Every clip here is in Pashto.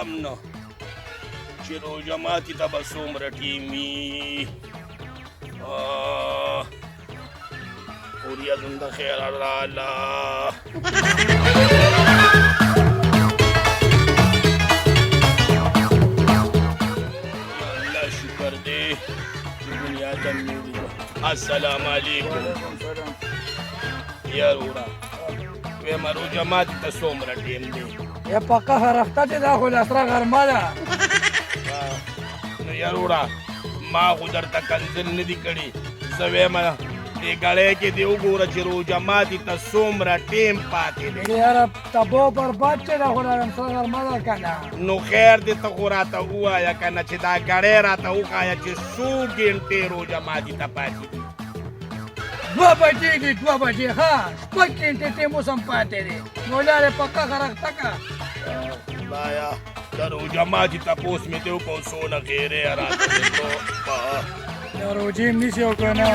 هم نه چې روژه ماتي ته به څومره ټیم وي. خوریا زنده خیر راله. الله شکر دی چې بنیادم مې ولیده. السلام علیکم. یا وروره، وایم روژه ماتي ته څومره ټیم دی؟ یا په قهر اخته چې دا خو لا سره غرمه ده. نو یا وروره، ما خو درته کنځل نه دي کړي. زه وایم دې ګړۍ کې دې وګوره چې روژه ماتي ته څومره ټیم پاتې دی. یاره تباه برباد چې دا خو لا سره غرمه ده که نه. نو خیر دې، ته خو راته ووایه که نه چې دا ګړۍ راته وښایه چې څو ګنټې روژه ماتي ته پاتې دي. 2 بجې دي، 2 بجې. ښه 6 ګنټې ټیم اوس هم پاتې دی. نو لارې په قهر اخته که. خدایا، د روژه ماتي تپوس مې دې وکړو، څونه غیرې راته د روژې هم نیسي او که نه.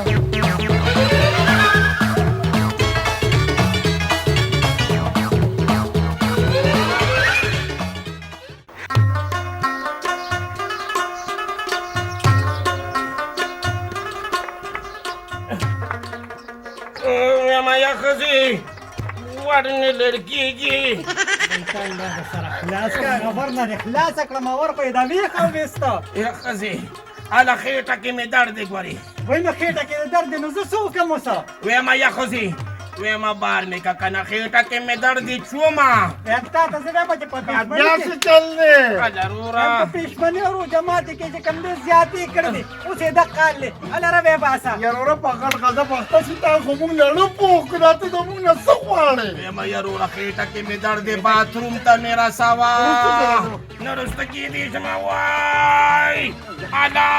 ما یا ښځې وړ نه لړکېږي. خلاص کړه، خبر نه دې خلاصه کړه، ما ور خو یې دا ویښه وویسته. یا ښځې، هله خېټه کې مې درد دی ګورې. وایي نو خېټه کې دې درد دی، نو زه څه وکړم اوس؟ وایم یا ښځې، وایم بار مې که کنه خېټه کې مې درد دی چومه. وایم تا ته زه وایم چې په پېښمني بیا کې څه چل دی؟ هله وروره، په پېښمني او روژه ماتي کې چې کوم دی زیاتې کړې دي، اوس یې دقه حال دی. هله را ویې باسه. یا وروره، په غټ غضب اخته شي، تا خو موږ لړه پوه کړه، ته د موږ نه څه غواړې؟ وایم یا وروره، خېټه کې مې درد دی، باتروم ته مې رسوه. نه وروسته کېدی شم. وای الله.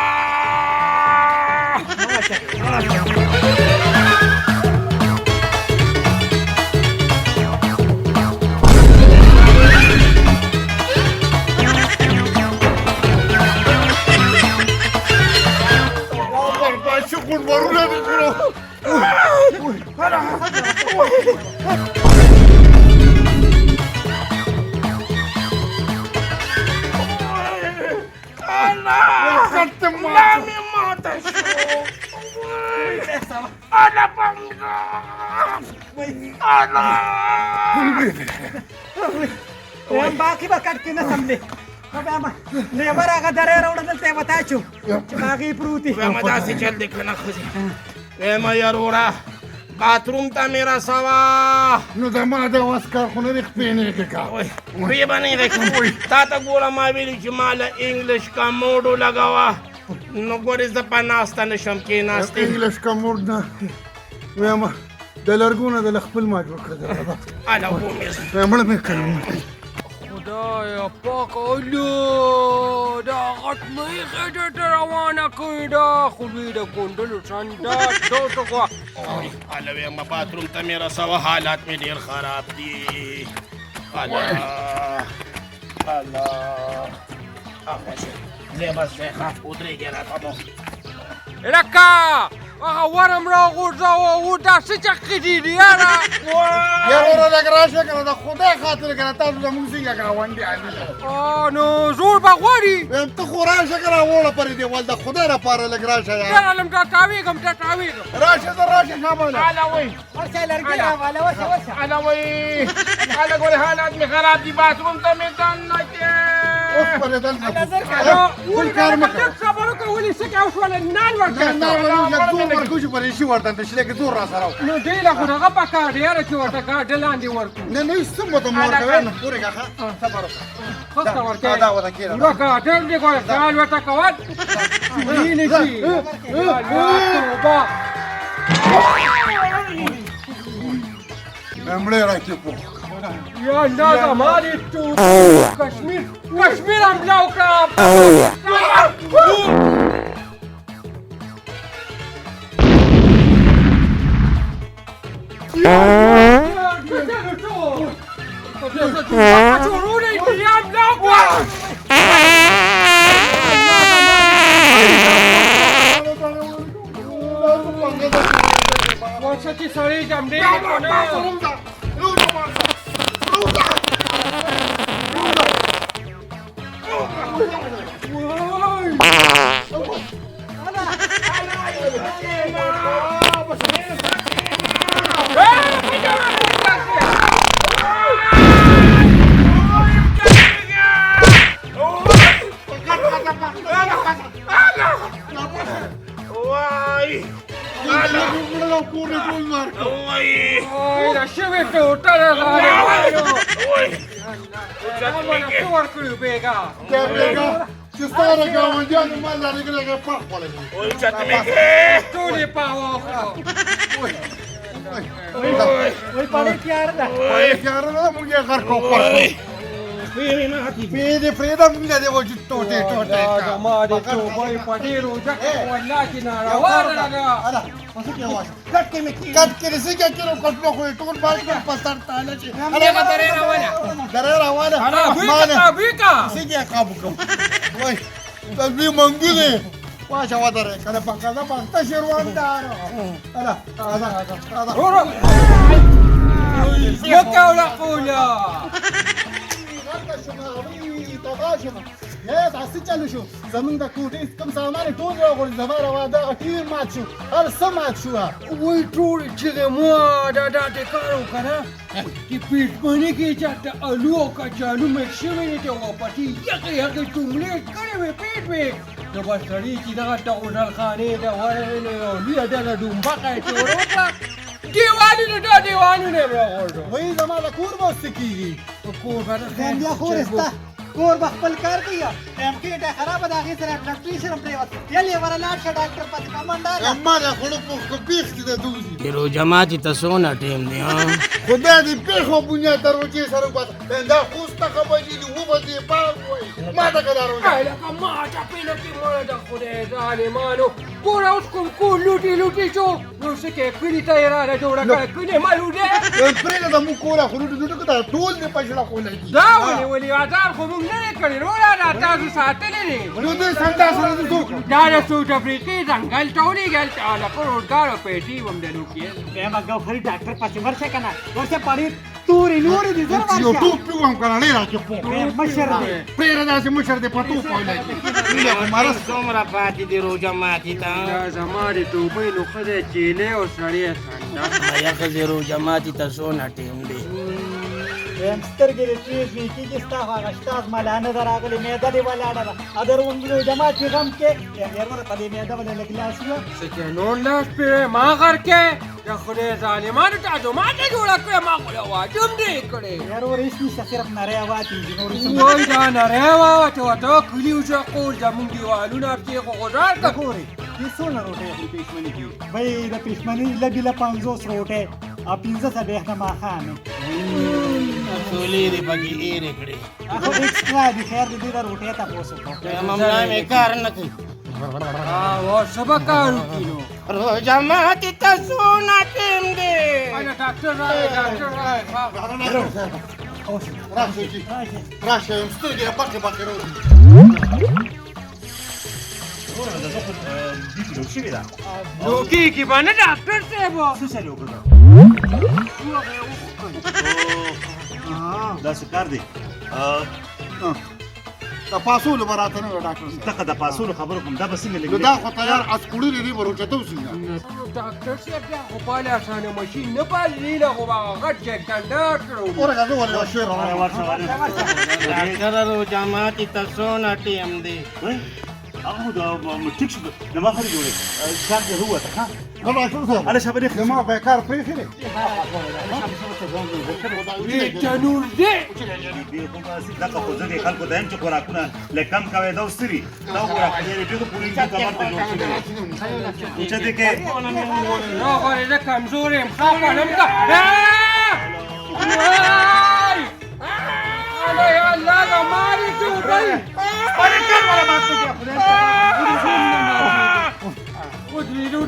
برباد شي، غونډورونه دې کړو. الله، کټ ملا مې ماته شو. الله پنګا الله. وایم باقي به کټ کې نه سملې. وایم لیبر هغه درې راوړه، دلته یې وتا چو چې باغې پروت دي. وایم داسې چل دی که نه ښځې. وایم یا وروره، باتروم ته مې رسوه. نو د ما د وس کار خو نه دی، خپې نه کې کا. پې به نه کوم. تا ته ګوره، ما ویلي چې ما له انګلش کموډ ولګوه، نو ګورې زه په ناسته نه شم کېناستې. انګلش کموډ نه، وایم د لرګو نه د خپل ما جوړ کړی دی. هله ومې مړه مې کړم. خدایا پاک، الله دا غټ مې خېټه ته روانه کړې ده، خو دوی د ګونډلو څنډه ټوټه. هله وایم باتروم ته مې رسوه، حالات مې ډېر خراب دي. هله هله هغه شه زه بس دی، ښه ودرېږې راته نو. لکه هغه ورم راغورځاوه او دا څه چقې دي یاره؟ یا وروره، لږ راشه که نه، د خدای خاطر که نه، تاسو زموږ څنګه ګاونډیان دي. نو زور به غواړي. وایم ته خو راشه که نه، وړه پرې دیوال، د خدای لپاره لږ راشه یار. درالم، دا تاوېږم، دا تاوېږم. راشه، زه راشه شاباله. هله وایي ورشه لرګي راواله، ورشه ورشه. هله وایي، هله ګورې حالات مې خراب دي، باتروم ته مې دننه کې. اوس پرې دلته هله زر که. بل کار مه کوه. لږ صبر وکړه، ولې څه کې وشوله نال ورکړه. نه نه، لږ زور ورکړو چې پرې شي ورته شي، لږ زور را سره وکړو. نو دی له خو دغه پکار دی یاره چې ورته ګاډه لاندې ورکړو. نه نه، هېڅ څه ورته مه ورکوې، نه پورې که ښه صبر وکړه. ښه ورکوې. دا ورته کښېنه. وروره ګاډه دې ګوره، ځان ورته کوه. ویلې شي. الله توبه. مړی راکې پوه. یا الله، زما دې تو کشمیر کشمیر حمله وکړه. ورشه چې سړی جمډې نه. روزه. وای کور ټول مار وای وای دا شوې ټوټه ده ظالمانو. وای څه ورکړو بېګا؟ بیګا چې ستا د ګاونډیانو مال لري لګي پخ پړل. وای چته مې کې ټولې پاوه وخوړو. وای پړې تیار ده. وای یاره نه مونږ یې غر کو پخ. پې دې پرېږده مونږ دې وجود ټوټه ټوټه. دا زما د توبې په دې روژه کې والله چې ناروا ده دا. الا پسې کې واشه کټ کې مې کټ کې رسې کې کېرو کټ نه خو ټول بال کې په سر تاله چې هغه درې راوله. درې راواله. مانه بوی کا. څه کې قابو کوم. وای تلوي منګولې واشه ودرې کله په قضا پخته شیروان دار. الا راځه راځه. ورو مکه قولا. تاسو چلو شو زمونږ د کوټې کوم سامان ټول راغورځېد. زما روا دغه ټیر مات شو، هر څه مات شو. وای ټول چیغې ما دا داسې کار وکړه نه چې پېټمني کې چېرته الو او کچالو مېټ شوي دي چې ورپسې یخې یخې جملې کړې وې پېټ وې نو بس سړي چې دغه ته غسلخانې ته ورغی نو یو لویه ډله ډومبکه یې چې ور وکړه دیوالونه دا دیوالونه یې راغورځول. وایي زما د کور به اوس څه کېږي؟ کور به د خیر. بیا خور ستا کور به خپل کار کوي. ایم کې ډه خرابه ده، هغې سره الکتریشن هم پرېوت. یلې وره لاړ شه ډاکټر پسې په منډه ده. ما د خوړو په پېښ کې د دوزي. د روژه ماتي ته څونه ټیم دی؟ خدای دې پېښ او بنیاد د روژې سره وباسه. دا اوس ته بجې دي، اووه بجې پاک وایي ما ته که دا روژه. لکه ما چپېنه کې مړه د خدای ظالمانو ګوره اوس کوم کور لوټي لوټي شو نو څه کې کلي ته یې راله جوړه کړه کلي ما لوټې. پرېږده زموږ کوره خو لوټي لوټي که دا ټول دې په شړه خولګي. دا ولې ولې آزار خو موږ نه دی کړی وروره، دا تاسو ساتلی دی. نو دې سنډا سره دې څه وکړم؟ دا د سوت افریقې ځنګل ته ولېږل چې هلکه روزګار او پیسې به هم د لوکې. وایم ګوهري ډاکټر پسې ورشه که نه ورشه، پړې تورې نورې دي، زر یو ورشه. ټوپ پې وهم که نه ډېر راکې پوه. مشر دی. پرېږده داسې مشر دی په ټوپ ولګي. مرض څومره پاتې دي روژه ماتي ته؟ دا زما د توبې نو ښځی چیلې او سړی سنډه. یا ښځې روژه ماتي ته څونه ټیم دی؟ وایم سترګې دې تورې شوې کېږي، ستا خو هغه شته زما لا نه ده راغلې، معده دې ولاړه ده. اګر روژه ماتي غم کې وایم یاره په دې معده باندې لږ لاس ووهه. څه چې نور لاس پرې ما غر کې د خدای ظالمانو تاسو ما ته جوړه کړې، ما خو له واده هم نه یې کړې. یاره ور هېڅ نشته، صرف نری هوا تېږي نور هېڅ هم. وای دا نری هوا چې ورته کلي وچقول زموږ دیوالونه پکې خو غوځار کړه. ګورې دې څونه روټۍ خوري پېشمني کې؟ وایي د پېشمني لبي له 50 روټۍ او 45 ماښام. ټولې دې پکې ایرې کړې. هغه اېکسټرا دي، خیر دې د روټۍ تپوس وکړه. مملا مې کار نه کوي. څه به کار وکړي نو؟ روژه ماتي ته څونه ټیم دی؟ انا ډاکټر راغی، ډاکټر راغی. راشه جي راشه، سترګې یې پخې پخې راوځي. نو کېږي به نه ډاکټر صاحب؟ څه چل وکړه؟ دا څه کار دی؟ د پاسولو به راته نه وي ډاکټر صاحب. دغه د پاسولو خبرو کوم، دا به څنګه نو لګي؟ دا خو تیار اسکوړلي دي به روچتو څنګه؟ ډاکټر صاحب دا خو بالا اسانه ماشین نه پالي، له خو به هغه غټ جګدندار کړو. ورغه زه ورله شعر راوړم. ورشه ورشه. ډاکټر روژه ماتي ته څونه ټیم دی؟ هغه خو د ټیک شو د ما خرې جوړې شاک دې ووته. ښه نه ډاکټر صاحب هله شابه دې زما به کار پرېښی دی. تنور دی. دغه خو زه دې خلکو ته یم چې خوراکونه لږ کم کوئ. دا اوس څه دي؟ دا وګوره خدای دې ډېرو پورې کمر ته جوړ شوی دی. اوچتې کې نه غورې زه کمزوری یم، ښه خوړم که وای اله یا الله زما دې توبې. ودرېدو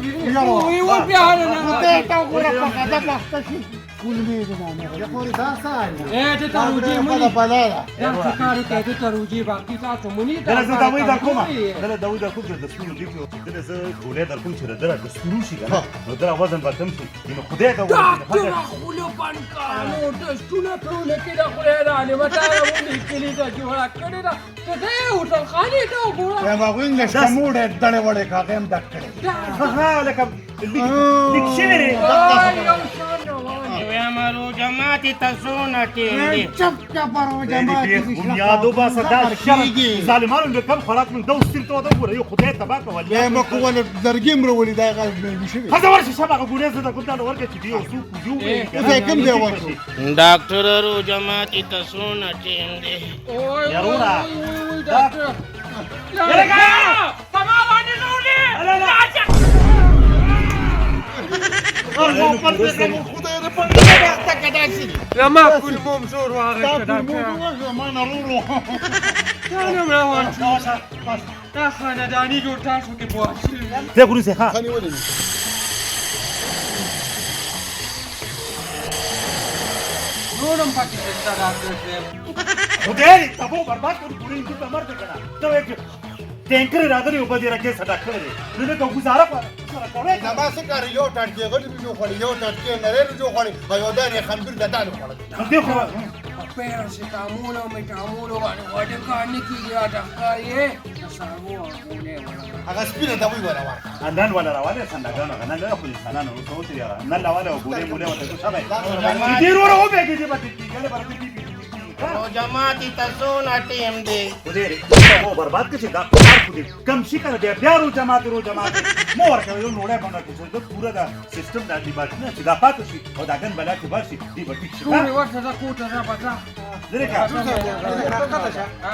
بیا نه خدای ته وګوره په قدم اخته شي. کولمې دې نه خورې دا څه حال دی؟ ته ته روجې بله مونی بلا ده. دا څه کار وکړې؟ ته ته روجې باقي تاسو مونی. دله زه دوايي در کومه، دله دوايي در کوم چې د ستونو دې دله زه ګولۍ در کوم چې دله د ستونو شي که نه نو دله وزن به کم شي. نو خدای ته وګوره. ډاکټر خوله بند کړه نو ټسټونه پرې ولیکې. د خدای ظالمه تا مونږ کلي ته جوړه کړې ده ته دې هوټلخانې ته وګوره. وایم هغوی له شموړې دړې وړې که هغه هم ډک کړی. ها ها لکه لیک شوی دی. وای یو شان روان. وایم روژه ماتي ته څونه ټیم دی؟ چپ چپ روژه ماتي دې بنیاد وباسه دا شرم ظالمانو د کم خوراک مونږ دا اوس تېر ته وګوره یو خدای تباه کړه والله. بیا مې کوله زرګې مې راولي دا هغه مې شوي. ښځه ورشه شبه هغه ګولۍ زه د ګل دانه ورکړه چې دی یو څوک یو اوس یې کوم ځای ورکړو؟ ډاکټر روژه ماتي ته څونه ټیم دی؟ یاروره ډاکټر په ما باندې زور دی. خدای دې په دې که داسې دي. زما کولمو هم زور واخیسته تا کولمو ډاکټر. وواژه، ما نه ورو. دا نه روان شو. دا خانداني جوړ تاسو کې بواسیر. ځای ګوري ښه. ښه نیولې دي. نور هم پکې شته ډاکټر صاحب. خدای دې تبو برباد کړي پوره یې ته مرګ کړه ته وایې چې ټینکر راغلی او په دې راکې څه ډاکټر دی نو نه ګزاره سره کوي. زما څه کار یو ټاټکې غټې روجو خوړې، یو ټاټکې نرۍ روجو خوړې او یو دانې خندور د دانې خوړل. دې خو په پیراسیتامول او میټامولو باندې واده کار نه کېږي راته ښکاري د سارو او ګولۍ ولا. هغه سپینه دوۍ ولا ورکړه. نن ولا روانه سندګانو هغه نن خو انسانانو نو څه وتري هغه نن لاواله او ګولۍ مولۍ ورته څه شوی دې وروره وبېږي دې به دې برته دې. روژه ماتي ته څونه ټیم دی؟ خدای دې مو برباد کړي چې دا کار خو دې کم شي کنه بیا بیا روژه ماتې روژه ماتې مو ورکوي یو نوړی باندې چې دا پوره دا سیستم دا انټي چې دا پاتې شي او دا ګن بلا چې بار شي دې به ټیک شي. ټولې ورته ځه کور ته ځه به ځه. لرې کړه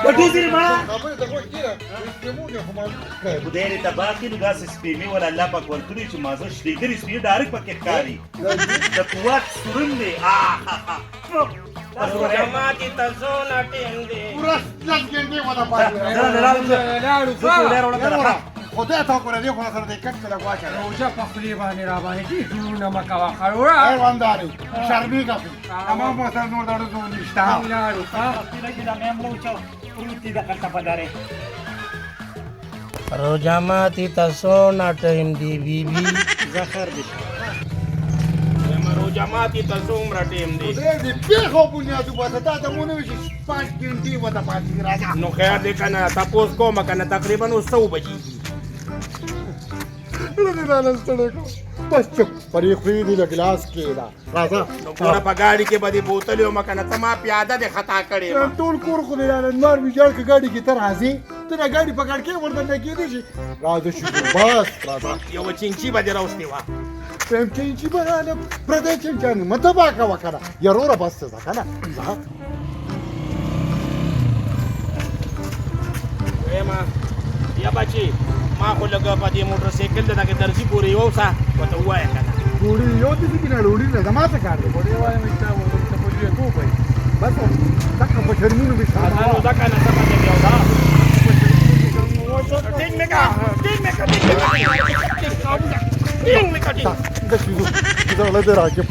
وټو زیرې مړه. خبرې ته غوږ کېږه، استعمال یې خو معلوم کړی. خدای دې تباه کړي نو داسې سپیمې ولا الله پاک ورکړي چې مازه شلېدلي سپیمې ډایرکټ پکې ښکاري د قوت سورن دی. روژه ماتي ته څونه ټیم دی؟ پوره لس ګنټې ولا پاتې. لاړو زه ګولۍ راوړم یاروره درته. خدای ته وګوره دې خو سره دې کټ کې لږ واچوه. روژه په خولې باندې را باندې ډېر زورونه مه کوه خروره. حیواندارې شرمېږه پرې زما مو سره نور دړو زور نشته. لاړو ښه. روژه ماتي ته څونه ټیم دی بیبي؟ زخر دي. روژه ماتي ته څومره ټیم دی؟ خدای دې پېښو بنیاد وباسه تا ته مو نه وي چې 5 ګنټې ورته پاتې دي. راځه نو خیر دی که نه تپوس کومه که نه تقریبا اوس څو بجې دي؟ زړه دې رانه ستړی کړو. بس چپ پرې خورې دې له ګلاس کېده. راځه نو ګوره په ګاډي کې به دې بوتلې ومه که نه ته ما پیاده دې خطا کړې وه. ټول کور خو دې رانه نور ویجاړ که ګاډي کې ته راځې ته د ګاډي په کړکۍ ورته نه کېدی شي. راځه شکر بس راځه. یوه چینچي به دې راوستې وه. وایم چینچي به رانه پردی چینچیانې مه تباه کوه که نه یاروره بس ته ځه که نه ځه. وایم یا بچي ما خو لږ په دې موټر سایکل د دغې درزي پورې یوسه ورته ووایه که نه. ګوړې یو دې کې نه لوړې نه زما څه کار دی؟ ګوړې وایم چې تا ورته په دې کوپی. بس دغه په شرمونو به نو دا که نه څه پکې بیا دا ټینګ مې کا ټینګ مې کا ټینګ مې کا ټینګ مې کا ټینګ. د شیزو زه له دې راکې.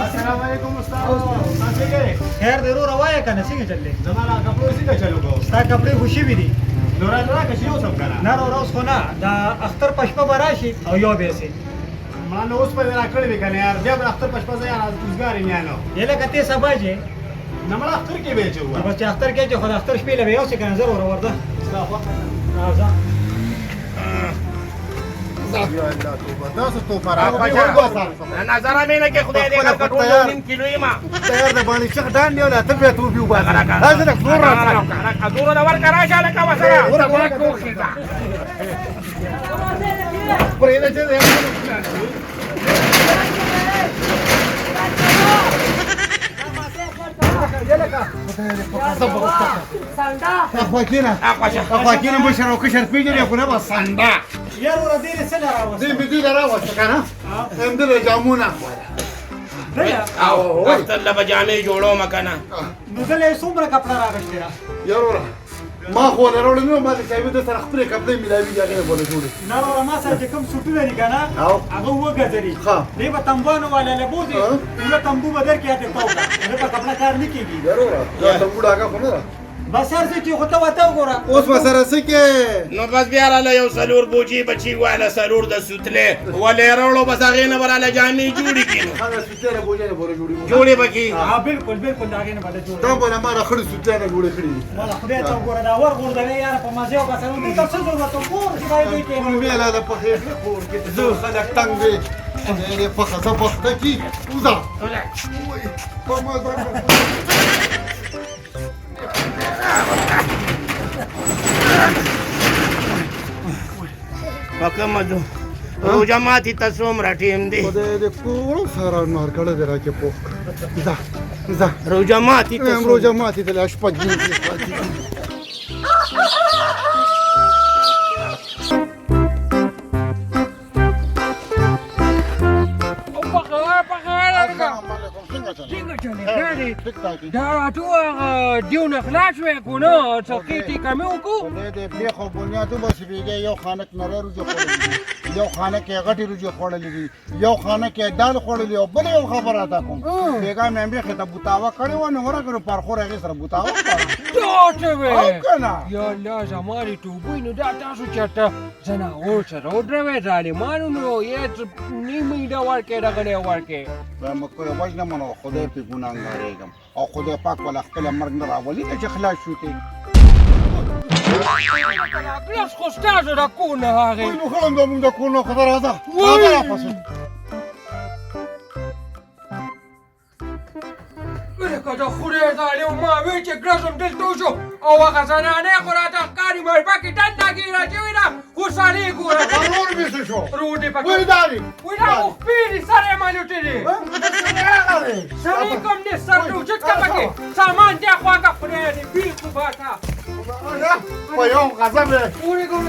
السلام علیکم استاد تاسو څنګه خیر دی وروره وایه که نه څنګه چلې؟ زما لا کپړو څنګه چلو کو؟ ستا کپړې خو شوي دي. نو راته راکړه چې یو سم که نه. نه وروره اوس خو نه د اختر په شپه به راشي او یو به یې. ما نو اوس به دې راکړې وي که نه یار بیا به د اختر په شپه زه یار اوزګار یم یا نو. یې لکه ته سبا چې نه مړه اختر کې به یې چې ووایه. بس چې اختر کې چې خو د اختر شپې له به یوسې که نه زه وروره ورځه. ستا خوښه ده. راځه. یا الله توبه دا څه توبه راغله. نظر مې نه کې خدای دې غرق ټول یو نیم کیلو یې ما. تیار د باندې چغ ډان دی او ته بیا توبې وباسه. راځه لږ زور راکړه. زور د ورکړه راشه لکه وسره ورکه وخیزه. پرېږده چې اخوا کېنه اخوا کېنه مشر او کشر پېژنې خو نه به سنډه. یار وروره دې څه له راوسته؟ دې مې دې له راوسته که نه همدې له جامونه. او اختر له به جامې جوړومه که نه. نو دله یې څومره کپړه راغوستې ده؟ یار وروره ما خو له راوړې نه ما د صاحب د سره خپلې کپړې ملاوي دي هغې نه بوله جوړې. نه وروره ما سره چې کوم سوټونه دي که نه هغه اووه ګزه دي. دی به تمبوانو والا له بوځي پوره تمبو به درکړي هتې تاو کړه هغه په کپړه کار نه کېږي. یار وروره دا تمبو ډاګه خو نه ده بس هر څه چې خو ته ورته وګوره. اوس به سره څه کې؟ نو بس بیا راله یو څلور بوجۍ بچي واله، څلور د سوتلې ولې راوړو، بس هغې نه به راله جامې جوړې کړي. نو هغه سوتلې نه بوجۍ نه بوره جوړې جوړې به کړي. ها بالکل بالکل، د هغې نه به جوړې. دا به له ما نه خړې سوتلې نه جوړې کړي. والا خدای ته وګوره، دا ور غورځوې یاره په مزې او بس. نو دې ته څه ضرورت و؟ کور کې باید وي کښېنو. مې لا د پخې کړې کور کې زه خلک تنګ دی. خدای دې پخه زه پخته کړي. وځه په مزه. په کومه روژه ماتي ته څومره ټیم دی؟ خدای دې کور سره نارګړه دې راکې پوخ کړه. ځه ځه. روژه ماتي ته روژه ماتي ته لا شپږ ګنټې پاتې دي. دا راټو هغه دیونه خلاص شوی کو نه څه قیتې کمې وکړو. خدای دې بېخ او بنیاد وباسي. بېګا یو خانک نری روجې خوړلې دي، یو خانک یې غټې روجې خوړلې دي، یو خانک یې دال خوړلې. او بله یو خبره راته کوم، بېګا مې مخې ته بوتاوه کړې وه، نو ورغلو پرخور هغې سره بوتاوه وخوړه. دا څه وې؟ او که نه؟ یا الله زما دې توبې. نو دا تاسو چېرته ځناور سره ودروئ ظالمانو؟ نو یې نیمه دا ورکې دغلی ورکې. وایم که یې وژنم نو خدای پرې ګناهګارېږم، او خدای پاک ولا خپله مرګ نه راولي چې خلاص شو ترې. ګلاس خو ستاسو د کور نه راغی. وای نو خړم دا مونږ د کور نه. خدای راځه راځه راپسې. لکه د خدای ظالم، ما وی چې ګلاس هم دلته وشو او هغه زنانه خو راته ښکاري مربه کې دننه ګیره شوې ده. خو سړی ګوره ورور مې څه شو؟ ورور دې پکې وای دا دی. وای دا خو خپې دي، سر یې مالوټې دی. سړی کوم دی سر دې اوچت که پکې سامان دې خوا که. خدای دې بیخ وباسه. په یو غضب یې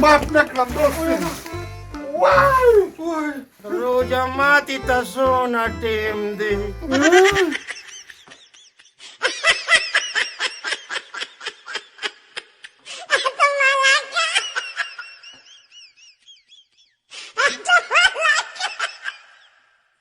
معاف نه کړم دوست. وای روژه ماتي ته څونه ټیم دی؟